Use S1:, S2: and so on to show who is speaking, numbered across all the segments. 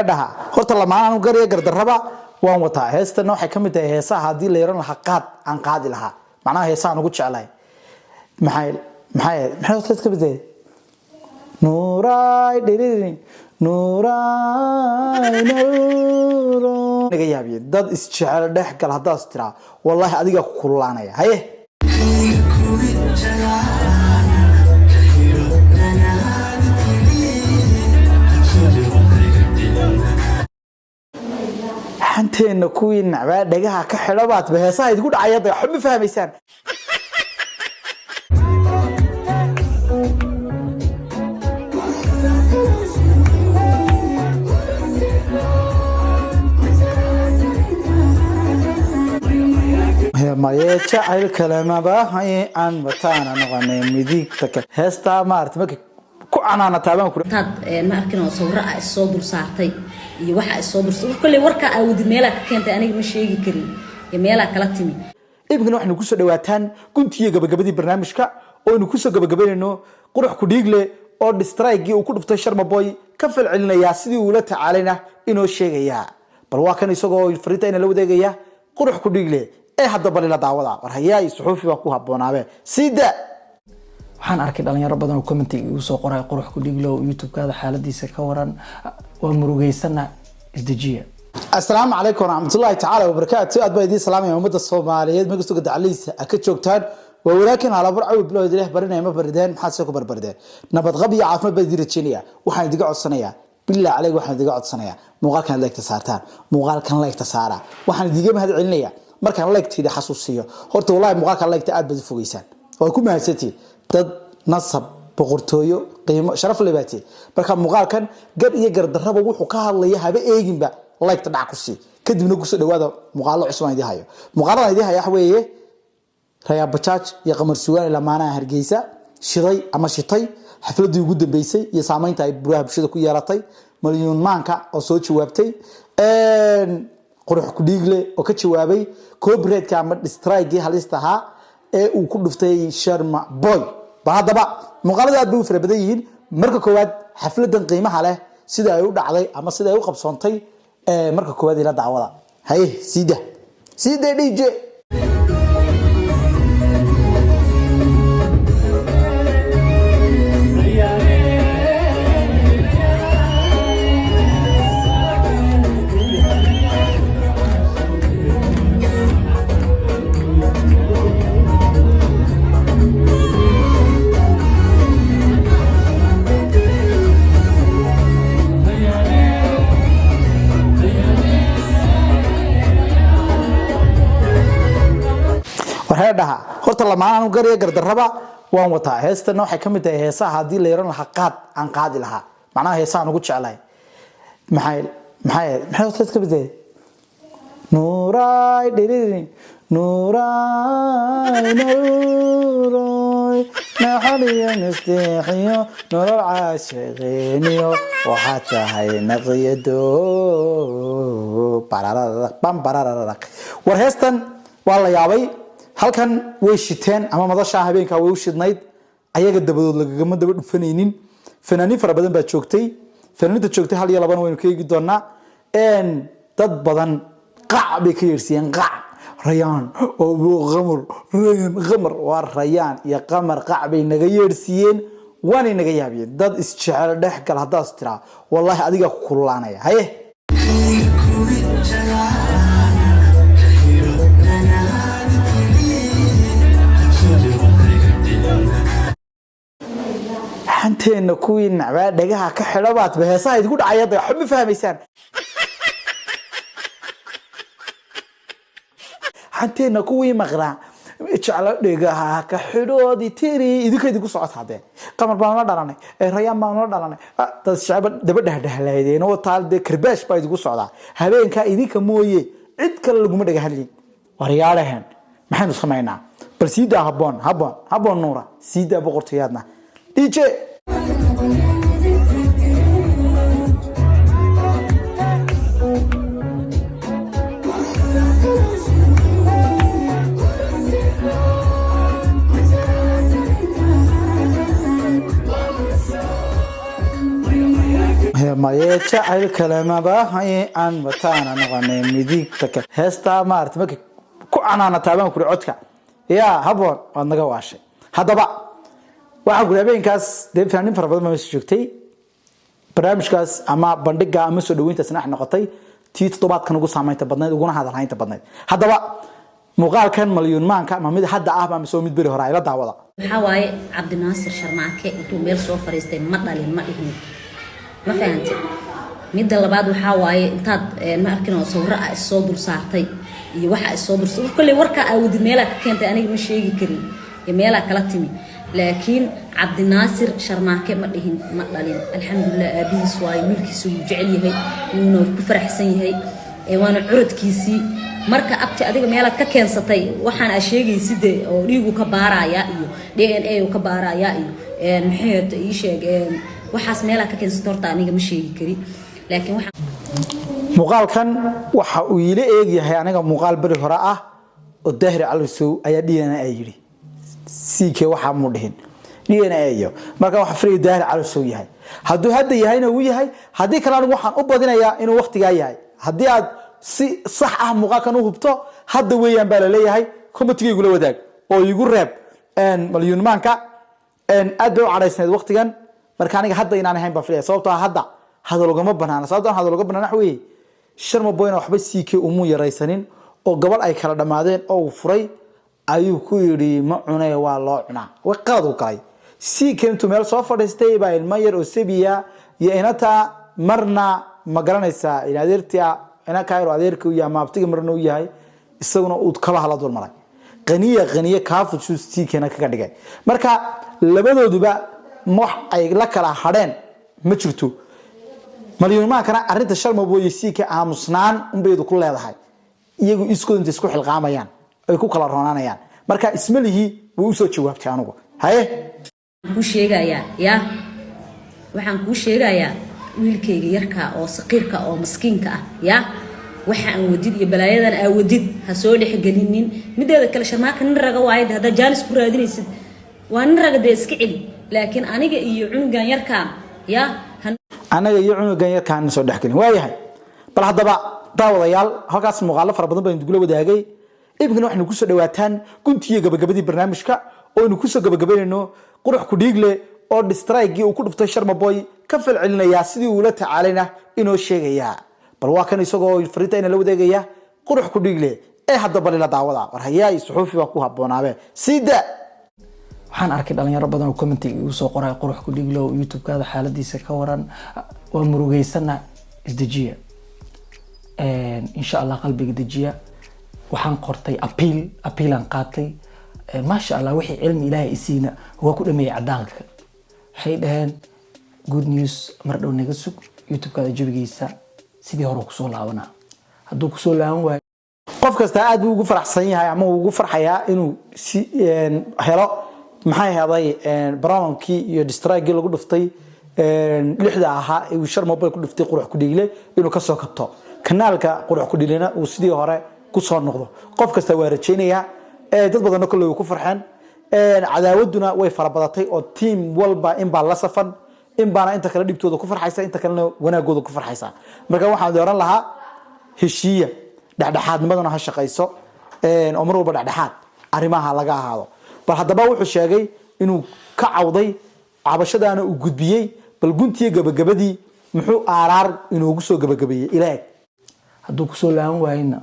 S1: Warheedhaha horta lamaanaan garaya gardarraba waan wataa. Heestana waxay ka mid tahay heesaha haddii la yaran lahaa qaad aan qaadi lahaa, macnaha heesahaan ugu jeclahay. Maxay horta ka mid tahay? Nuuraay dhiririn nuuraay nuuro naga yaabiye. Dad isjecel dhex gal haddaas tiraa, wallaahi adigaa ku kululaanaya. Haye, xanteenna kuwii nacbaa dhagaha ka xidho baadba heesaha idinku dhacaya da waxba ma fahmaysaan. Maye jacayl kale mabahay aan wataana noqonay midigta kale. Heestaa maarata markay ku canaanataa baan ku
S2: Intaad ma arkin oo sawiro ah is soo dul saartay iyo waxa is soo dul kolley warka aa wadid meelaa ka keentay, aniga ma sheegi karin iyo meelaa kala timi.
S1: Iminkana waxaynu kusoo dhawaataan guntiiyo gabagabadii barnaamijka oo aynu kusoo gabagabaynayno Qurux Kudhiigle oo diss track-gii uu ku dhuftay Sharma Boy ka falcelinayaa, sidii uula tacaalayna inoo sheegayaa. Bal waa kan isagoo fariinta ina la wadeegaya Qurux Kudhiigle ee hadda balila daawada. War hayaay, suxuufi baa ku haboonaabe sida.
S3: Waxaan arkay dhalinyaro badan oo commentiga igu soo qoray: "Qurux Ku Dhiglow, YouTube-kaada xaaladiisa ka waran, waa murugeysana." Isdejiya.
S1: Asalaamu calaykum waraxmatullaahi tacaala wabarakaatu. Aad baa idiin salaamaya ummadda Soomaaliyeed meel kastoo gadacaliisa a ka joogtaan. Waa walaakin halabar cawi bilowd leh barinaya. Ma barideen? Maxaad se ku barbardeen? Nabadqab iyo caafimaad baa idiin rajeynaya. Waxaan idiga codsanayaa, bilaa caleyg, waxaan idiga codsanayaa muuqaalkan like-ta saartaan. Muuqaalkan like-ta saara. Waxaan idiga mahad celinaya markaan like-tayda xasuusiyo. Horta wallahi muuqaalkan like-ta aad baad u fogeysaan, waa ku mahadsantihin. Dad nasab, boqortooyo, qiimo, sharaf le baati. Marka muuqaalkan gar iyo gardarraba wuxuu ka hadlaya haba eeginba, like-ta dhac ku sii. Kadibna kusoo dhawaada muuqaalo cusub aan idiin hayo. Muuqaaladan idiin haya waxa weeye Rayaa Bajaaj iyo Qamar Sugaan, lamaanaha Hargeysa shiday ama shitay, xafladii ugu dambeysay iyo saameynta ay buraha bulshada ku yeelatay, Malyuun Maanka oo soo jawaabtay, Qurux Kudhiigle oo ka jawaabay copyright-ka ama diss track-gii halista ahaa ee uu ku dhuftay Sharma Boy. Ba haddaba muuqaalada aad bay u fara badan yihiin. Marka koowaad, xafladan qiimaha leh sida ay u dhacday ama sida ay u qabsoontay, marka koowaad ila daawada. Haye, siida siida DJ. Warheedhaha horta lamaanaan garaya gardarraba waan wataa. Heestana waxay ka mid tahay heesaha haddii la yaran lahaa qaad aan qaadi lahaa, macnaha heesahaan ugu jeclahay. Maxay horta ka mid tahay? Nuuraay dhiririn nuuraay nuuroy naxariyo nasteexiyo nolol caashiqiiniyo waxaa tahay naqyado barararaq bam barararaq. War heestan waa la yaabay. Halkan way shiteen ama madashaa habeenkaa way u shidnayd, ayaga dabadood lagagama daba dhufanaynin. Fanaaniin fara badan baa joogtay. Fanaaniinta joogtay hal iyo labana waynu ka eegi doonaa. Dad badan qac bay ka yeedhsiiyeen, qac. Rayaan oo Qamar, Rayaan Qamar, waa Rayaan iyo Qamar, qac bay naga yeedhsiiyeen, waanay naga yaabiyeen. Dad isjecel dhex gal haddaas tiraa, wallaahi adigaa ku kululaanaya. Haye, xanteenna kuwii nacbaa dhagaha ka xidho baadba heesaha idinku dhacaya da waxba ma fahmaysaan. Xanteenna kuwii maqnaa jeclo dhegaha ka xidhoodi tiri, idinka idinku socota. Haddee Qamar baanu la dhalanay, Rayaan baanu la dhalanay, dad shacba daba dhehdehlaydeen oo taal dee karbaash baa idinku socdaa. Habeenkaa idinka mooye cid kale laguma dhaga hadlin. Waryaalahan maxaynu samaynaa? Bal siidaa habboon, habboon, habboon. Nuura siidaa boqortooyaadna DJ. Maye jacayl kale mabahay aan wataana noqonay midigta kale. Heestaa maarata markay ku canaanataa baan kuri codka yaa haboon waad naga waashay. Haddaba waxaan kuri habeenkaas dee fanaaniin fara badan baa meesha joogtay. Barnaamijkaas ama bandhiga ama soo dhaweyntaasna wax noqotay tii toddobaadkan ugu saameynta badnayd, uguna hadalhaynta badnayd. Haddaba muuqaalkan Malyuun Maanka ma mid hadda ah mise mid beri hore? Ayla daawada.
S2: Waxaa waaye, Cabdinaasir Sharmaake intuu meel soo fariistay ma dhalin, ma dhihin, ma fahantay? Midda labaad waxaa waaye, intaad ma arkin oo sawiro a issoo dul saartay iyo waxa issoo dul, kolley warkaa aa wadid meelaa ka keentay aniga ma sheegi karin iyo meelaa kala timi, laakiin Cabdinaasir Sharmaake ma dhihin ma dhalin. Alxamdulilah, aabihiis waayo, wiilkiisa wuu jecel yahay, wuuna ku faraxsan yahay, waana curadkiisii. Marka abti, adiga meelaad ka keensatay waxaan aa sheegayside oo dhiigu ka baaraya iyo DNA uu ka baaraya iyo maxay ii sheeg, waxaas meelaa ka keensatay horta aniga ma sheegi kari, laakiin waxaan
S1: Muuqaalkan waxa uu iila eegyahay aniga muuqaal beri hore ah oo Daahir Calisow ayaa DNA yidhi. CK waxaa muu dhihin DNA iyo marka waxa filaya Daahir Calisow yahay. Hadduu hadda yahayna wuu yahay, haddii kale anigu waxaan u badinayaa inuu waqtigaa yahay. Haddii aad si sax ah muuqaalkan u hubto hadda weeyaan baa laleeyahay, commentigaygula wadaag oo igu reeb. Malyuunmaanka aad bay u cadhaysnayd waqtigan. Marka aniga hadda inaan ahayn baan filaya, sababtoo ah hadda hadal ugama banaana. Sababtoo aan hadal uga banaana waxa weeye, Sharma Boyna waxba CK umuu yaraysanin oo gabadh ay kala dhammaadeen oo uu furay ayuu ku yidhi ma cunee waa loo cunaa. Way qalad u galay. CK intuu meel soo fadhiistay baa ilmo yar oo sabiya iyo inata marna ma garanaysaa in adeertia ina kaayro adeerka u yahay ama abtiga marna u yahay, isaguna uu kabaha la dulmaray, qaniya qaniye kaafujuu CKna kaga dhigay. Marka labadooduba wax ay la kala hadheen ma jirto. Malyuumaankana arrinta Sharma Boy CK aamusnaan unbaydu ku leedahay, iyagu iskood inta isku xilqaamayaan ay ku kala roonaanayaan. Marka ismalihii way usoo jawaabtay anugu haye.
S2: Kuu sheegayaa yaa, waxaan kuu sheegayaa wiilkayga yarka oo saqiirka oo maskiinka ah yaa, waxa aan wadid iyo balaayadan aa wadid ha soo dhexgelinin. Mideeda kale, Sharmaaka nin raga waaye. De haddaa jaanis ku raadinaysid, waa nin raga, dee iska celi. Laakiin aniga iyo cunugan yarkaa yaa
S1: Anaga iyo cunugan yarkaan soo dhexgelin waayahay. Bal haddaba daawadayaal, halkaas muuqaalo fara badan baynu dugula wadaagay. Iminkana waxaynu kusoo dhawaataan guntiiyo gabagabadii barnaamijka oo aynu kusoo gabagabaynayno Qurux Kudhiigle oo diss trackgii uu ku dhuftay Sharma Boy ka falcelinayaa, sidii uula tacaalayna inoo sheegayaa. Bal waa kan isagoo fariinta ina la wadaagaya Qurux Kudhiigle ee hadda balila daawada. War hayaa, suxuufi baa ku haboonaabe sida.
S3: Waxaan arkay dhalinyaro badan oo commentiga igu soo qoray: "Qurux ku dhiglow, YouTube-kaada xaaladiisa ka waran, waa murugeysana." Isdejiya, insha Allah, qalbiga dejiya. Waxaan qortay appeal, appealaan qaatay. Maasha Allah, wixii cilmi Ilaahay isiina waa ku dhameeyay. Cadaanka waxay dhaheen: "Good news mar dhow naga sug, YouTube-kaada jawigiisa sidii hore kusoo laabanaa." Hadduu kusoo laaban waayo
S1: Qof kasta aad buu ugu faraxsan yahay ama uu ugu farxayaa inuu si helo maxay heday barnaamijkii iyo diss trackgii lagu dhuftay lixda ahaa ee uu Sharma Boy ku dhuftay Qurux Kudhiigle, inuu kasoo kabto kanaalka Qurux Kudhiiglena uu sidii hore kusoo noqdo. Qof kasta waa rajaynayaa, dad badanna kolley way ku farxeen. Cadaawaduna way farabadatay oo tiim walba in baa la safan, in baana inta kale dhibtooda ku farxaysa, inta kalena wanaagooda ku farxaysa. Marka waxaan oran lahaa heshiiya, dhexdhexaadnimaduna ha shaqayso oo mar walba dhexdhexaad arrimaha laga ahaado. Bal haddaba wuxuu sheegay inuu ka cawday, cabashadaana uu gudbiyey. Bal guntiyo gabagabadii muxuu aaraar inoogu soo gabagabeeyey ilaag?
S3: Hadduu kusoo laaban waayena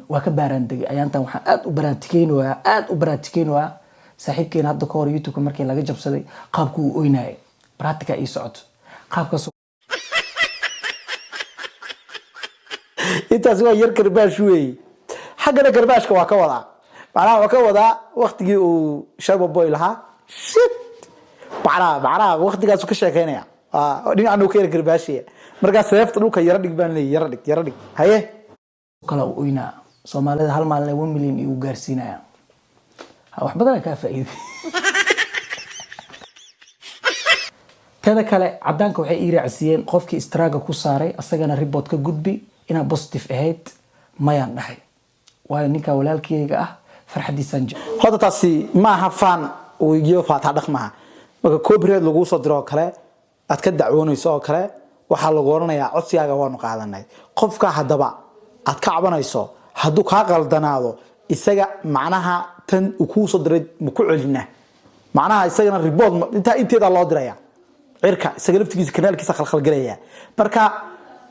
S3: waa ka baaraan degay. Ayaantan waxaan aad u baraantikeynayaa, aad u baraantikeynayaa saaxiibkeena hadda ka hor YouTube-ka markii laga jabsaday qaabku uu oynayay. Baraatika ii socoto qaabkaas.
S1: Intaas waa yar karbaash weeye. Xaggana karbaashka waa ka wadaa, macnaha wuxuu ka wadaa waktigii uu Sharma Boy lahaa shit, macnaha waktigaasu ka sheekeynaya, dhinacna uu ka yar karbaashaya. Markaa seefta dhulka yara dhig baan leeyahy, yara dhig, yara dhig, haye.
S3: Kale uu oynaa Soomaalida hal maalin 1 million igu gaarsiinaya. Wax badan kaa faa'iiday. Teda kale, cadaanka waxay ii raacsiiyeen qofkii strikega ku saaray asagana report ka gudbi inaa positive ahayd. Mayaan dhahay, waayo ninka walaalkeyga ah farxadiisaan jecel.
S1: Horta taasi maaha faan iyo faataa dhaq maaha. Marka copyright laguu soo diro oo kale aad ka dacwoonayso oo kale. Waxaa lagu oranayaa codsigaaga waanu qaadanay. Qofka haddaba aad ka cabanayso hadduu kaa qaldanaado, isaga macnaha tan uu kuu soo diray ma ku celinaa? Macnaha isagana report intaa inteedaa loo diraya cirka, isaga laftigiisa kanaalkiisa khalkhalgelaya. Marka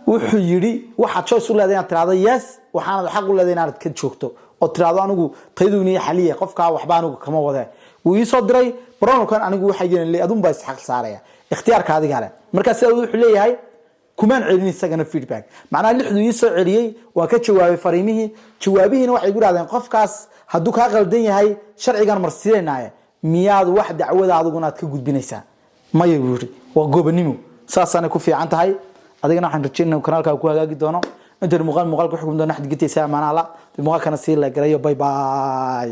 S1: wuxuu yidhi waxaad choice u leedahay inaad tirahdo yes, waxaanad xaq u leedahay inaad ka joogto oo tirahdo anigu taydu inii xaliya, qofkaa waxba anigu kama wade, wuu ii soo diray problemkan, anigu waxa yeelan adun baa isxaq saaraya, ikhtiyaarka adiga leh. Marka sidaa wuxuu leeyahay kumaan celin isagana feedback. Macnaha lixdu ii soo celiyey, waa ka jawaabay fariimihii. Jawaabihiina waxay igu dhahdeen qofkaas hadduu kaa qaldan yahay sharcigan marsiinaynaye, miyaad wax dacwada adiguna aad ka gudbinaysaa? Maya, buu yidhi. Waa gobanimo, saasaanay ku fiican tahay. Adigana waxaan rajeynaya kanaalkaa ku hagaagi doono. Intaynu muuqaal muuqaalka xukmi doono xadgitaysa amaanaha la muuqaalkana sii la galayo. Bye bye.